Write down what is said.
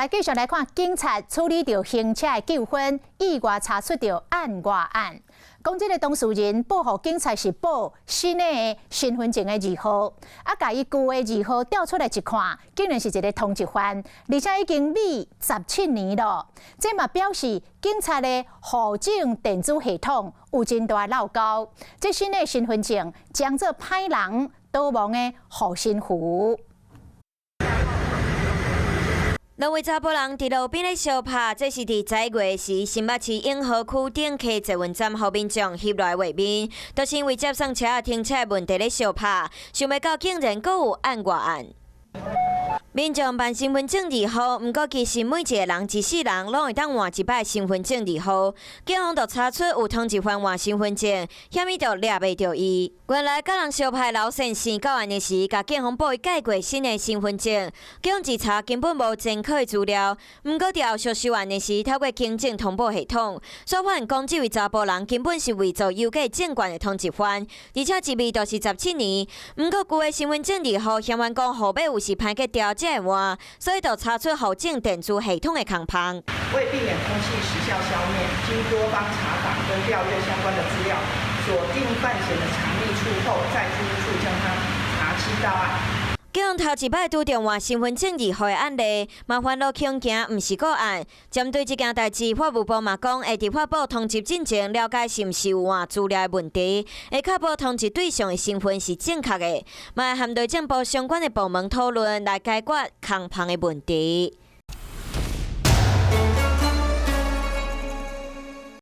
來繼續來看警察處理著行車的糾紛，意外查出著案外案。講這个當事人報予警察是報新的身份證的字號，啊，共伊舊的字號調出來一看，竟然是一个通緝犯，而且已經匿17年囉。這嘛表示警察的戶政電子系統有真大漏溝。這新的身份證將做歹人逃亡的護身符。兩位查埔人佇路邊咧相拍，這是佇11月時新北市永和區頂溪捷運站予民眾翕落來畫面，就是因為接送車停車的問題咧相拍，想袂到竟然閣有案外案。民眾辦身份證字號，毋過其實每一个人一世人攏會當換一擺身份證字號。警方就查出有通緝犯換身份證，啥物都掠袂著伊。原來佮人相拍劉先生到案的時，共警方報伊蓋過新的身份證，警方一查根本無前科的資料。毋過佇後續收案的時，透過警政通報系統，煞發現講這位查埔人根本是偽造有假證件的通緝犯，而且一匿就是十七年。毋過舊的身份證字號嫌怨講號碼有時歹去調才會換，所以就查出戶政電子系統的空縫。為避免通緝時效消滅，經多方查訪跟調閱相關的資料，鎖定犯嫌的藏匿處後，在住處將他查緝到案。警方頭一擺拄著換身份證字號的案例，嘛煩惱恐驚毋是個案。針對這件代誌，法務部嘛講會佇發布通緝進前了解是毋是有換資料的問題，會確保通緝對象的身份是正確的，嘛會和內政部相關的部門討論來解決空縫的問題。